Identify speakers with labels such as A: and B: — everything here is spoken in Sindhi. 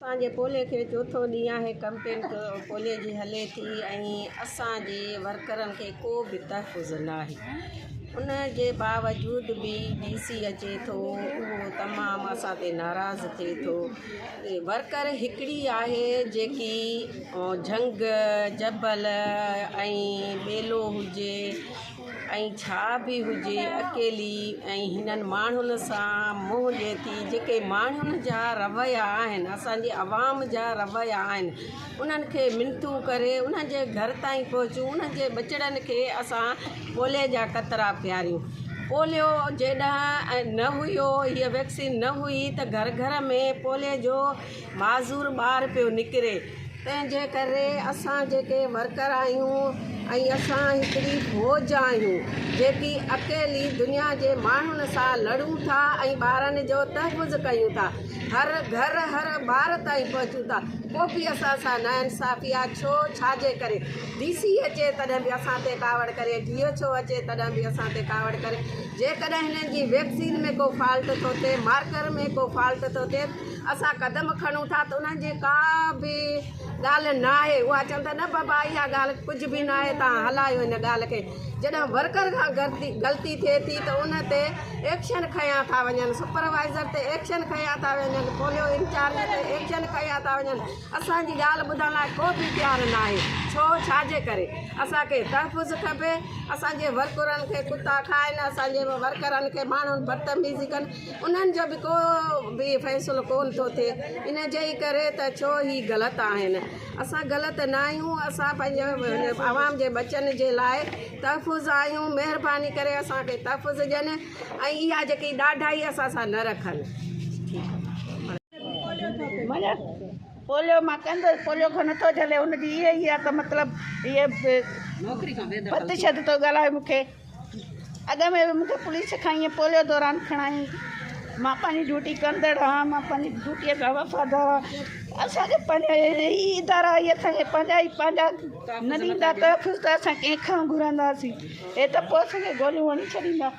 A: اسان جي پولي کي چوٿون ڏينهن آهي ڪمپين پولي جي هلي ٿي ۽ اسان جي ورڪرن کي ڪو به تحفظ ناهي ان جي باوجود به ڊي سي اچي ٿو اهو تمام اسان تي ناراض ٿئي ٿو ورڪر هڪڙي آهي جيڪي جهنگ جبل ۽ ٻيلو هجي ۽ ڇا به هجي اڪيلي ۽ هنن ماڻهن سان منهن ڏئي ٿي جيڪي ماڻهن جا رويا آهن اسان جي عوام جا رويا آهن انهن کي منٿون ڪري انهن جي گهر تائين پهچون انهن جي ٻچڙن کي اسان پوليو جا قطرا پياريون پوليو جيڏانهن نه هيو هيء ويڪسين نه هئي ته گهر گهر ۾ پوليو جو معذور ٻار پيو نڪري تنهن جي ڪري اسان جيڪي ورڪر آهيون ۽ اسان هڪڙي فوج آهيون جيڪي اڪيلي دنيا جي ماڻهن سان لڙون ٿا ۽ ٻارن جو تحفظ ڪيون ٿا هر گهر هر ٻار تائين پهچون ٿا پوء به اسان سان ناانصافي آهي ڇو ڇا جي ڪري ڊي سي اچي تڏهن به اسان تي ڪاوڙ ڪري ڊي ايڇ او اچي تڏهن به اسان تي ڪاوڙ ڪري جيڪڏهن هنن جي ويڪسين ۾ ڪو فالٽ ٿو ٿئي مارڪر ۾ ڪو فالٽ ٿو ٿئي اسان قدم کڻون ٿا ته انهن جي ڪا به ڳالهه ناهي اها چون ٿا نه بابا اها ڳالهه ڪجهه به ناهي توهان هلايو ان ڳالهه کي جڏهن ورڪر کان غلطي غلطي ٿئي ٿي ته ان تي ايڪشن کنيا ٿا وڃن سپروائزر تي ايڪشن کنيا ٿا وڃن پوليو انچارج تي ايڪشن کنيا ٿا وڃن اسان جي ڳالهه ٻڌڻ لاء ڪو به تيار ناهي ڇو ڇا جي ڪري اسان کي تحفظ کپي اسان جي ورڪرن کي ڪتا کائن اسان جي ورڪرن کي ماڻهن بدتميزي ڪن انهن جو به ڪو به فيصلو ڪونه ٿو ٿئي ان جي ئي ڪري ته ڇو هي غلط آهن اسان غلط نه آهيون اسان پنهنجي عوام جي ٻچن جي لاء تحفظ آهيون مهرباني ڪري اسان کي تحفظ ڏين ۽ اها جيڪي ڏاڍائي اسان سان نه رکن.
B: پوليو مان ڪندس پوليو کان نٿو جهلي ان جي اها ئي آهي ته مطلب هيء بدشد ٿو ڳالهائي مون کي. اڳ ۾ به مون کي پوليس کان ائين پوليو دوران کڻائين. مان پنهنجي ڊيوٽي ڪندڙ آهيان مان پنهنجي ڊيوٽيء سان وفادار آهيان. اسان کي پنهنجا هي ادارا هي اسان کي پنهنجا ئي پنهنجا نه ڏيندا تحفظ ته اسان ڪنهن کان گهرنداسين. هي ته پوء اسان کي گوليون هڻي ڇڏيندا.